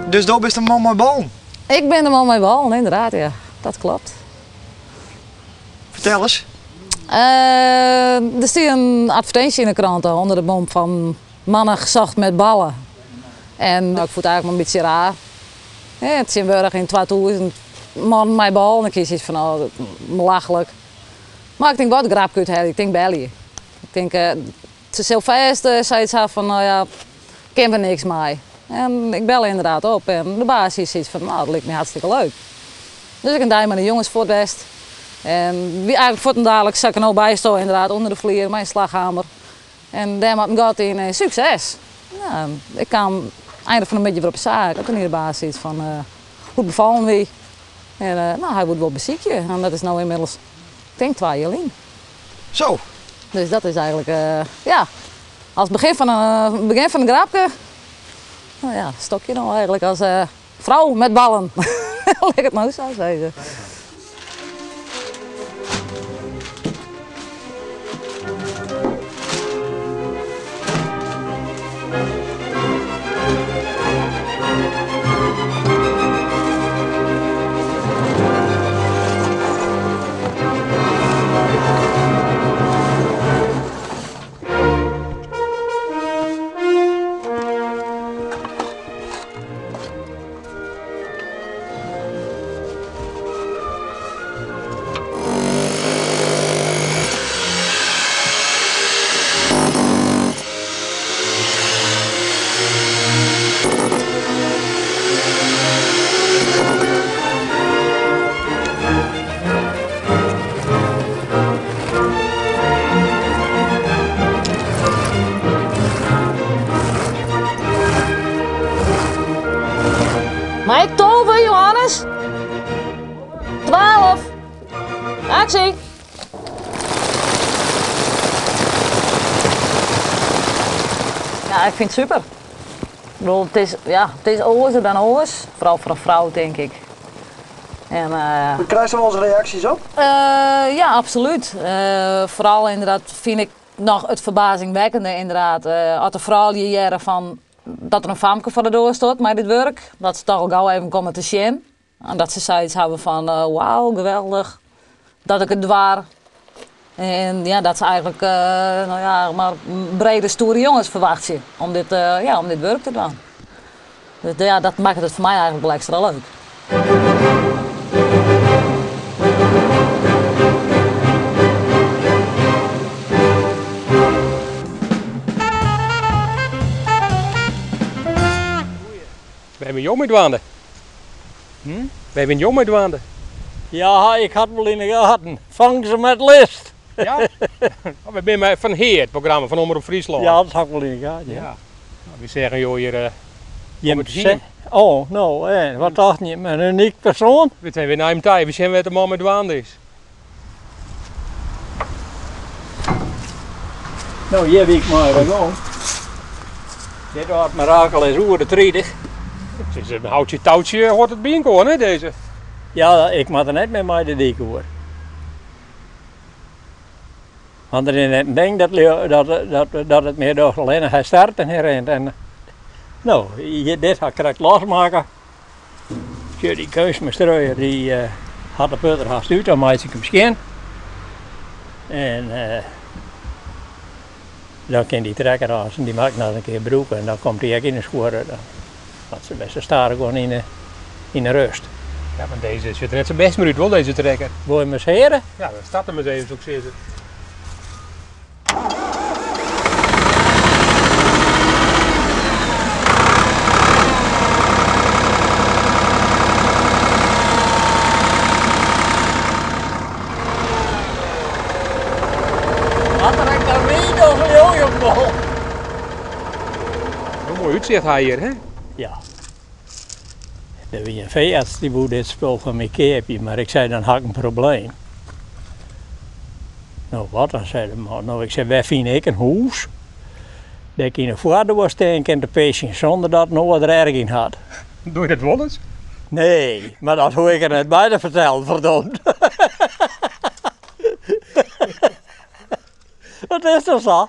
Dus do bist in man mei ballen? Ik bin in man mei ballen, inderdaad, ja. Dat klopt. Fertel ris. Der stie in advertinsje yn de krante ûnder de bom fan mannen gezocht met ballen. En ik fûn it eigentlik wol in bytsje raar. Tsjintwurdich yn 2000 mannen mei ballen, ik hie soiets fan oh, belachlik. Mar ik tink wat grapke úthelje, ik tink belje. Ik tink se sil fêst sayts ha fan no ja, kinne we niks mei. En ik belle inderdaad op en de baas hie sayts fan no, dat liket my hartstikke leuk. Dus ik in dei mei de jonges fuort west. En wie eigentlik fuortendaliks, sa't ik der no by stean, inderdaad ûnder de flier mei in slachhammer. En dêr moat in gat yn en sukses! Ja, ik kaam einde fan de middei wer op de saak en toen hie de baas sayts fan hoe't befallen wie. En no, hy woe it wol besykje en dat is no ynmiddels, ik tink twa jier lyn. Zo! Dus dat is eigentlik, ja, as begjin fan in begjin fan in grapke, no ja, stokje no eigentlik as frou met ballen. Lit ik it mar sa sizze. Mei ik 12, Johannes? 12. Aksje! Ja, ik fyn it super. Ik bedoel, it is, ja, it is oarser dan oars. Foaral foar in frou, tink ik. En, Krijst der wolris reaksjes op? Ja, absolút. Foaral inderdaad fyn ik noch it ferbazingwekkende inderdaad, as de froulju hearre fan dat der in famke foar de doar stiet mei dit wurk, dat se toch al gau even komme te sjen. En dat se sayts hawwe fan wauw, geweldich dat ik it doar. En ja, dat se eigentlik no ja, mar brede stoere jonges ferwachtsje om dit, ja, om dit wurk te dwaan. Dus ja, dat makket it foar my eigentlik wol ekstra leuk. Wêr binne jo mei dwaande? Wêr binne jo mei dwaande? Ja, ik ha it wol yn de gaten. Vang ze met list. Ja? We binne mei Fan Hea, it programma fan Omrop Fryslân. Ja, dat ha ik wol yn de gaten, ja. Ja. Wy seagen jo hjir Jim se Oh, no, en wat tochten jim? In unyk persoan? We zijn weer nei him ta, we sjen wêr't de man mei dwaande is. No, hjir wie ik mei oan de gong. Dit âld mirakel is oer de 30. Het is een houtje touwtje hoort it byinoar, hè, dizze? Ja, ik moat der net mear mei de dyk oer. Want der is net in ding dat, dat, dat, dat it mear docht, allinnich hy start en hy rint. En, no, dit ha ik krekt losmakke. Sjoch, dy keunstmeststreuier dy hat de put der hast út, dan meitsje ik him skjin. En dan kin dy trekker as, dy moat ik noch in kear brûke en dan komt dy ek yn de skuorre. Dan moat se bêst stadichoan yn de rust. Ja, want dizze sjocht der net sa bêst mear út, wol dizze trekker. Wol je 'm ris heare? Ja, dan start him ris even, soe ik sizze. Wat der ek dan ried of leau je him wol. Hiel moai útsicht ha je hjir, hè? Ja. Der wie in feearts dy woe dit spul fan my keapje, mar ik sei dan ha ik in probleem. No wat dan, sei de man. No ik sei wêr fyn ik in hûs dêr't ik yn de foardoar stean kin te pisjen sûnder dat in oar der erch yn hat. Doe je dat wolris? Nee, mar dat hoech ik der net by te fertellen, verdomd. Dat is toch sa?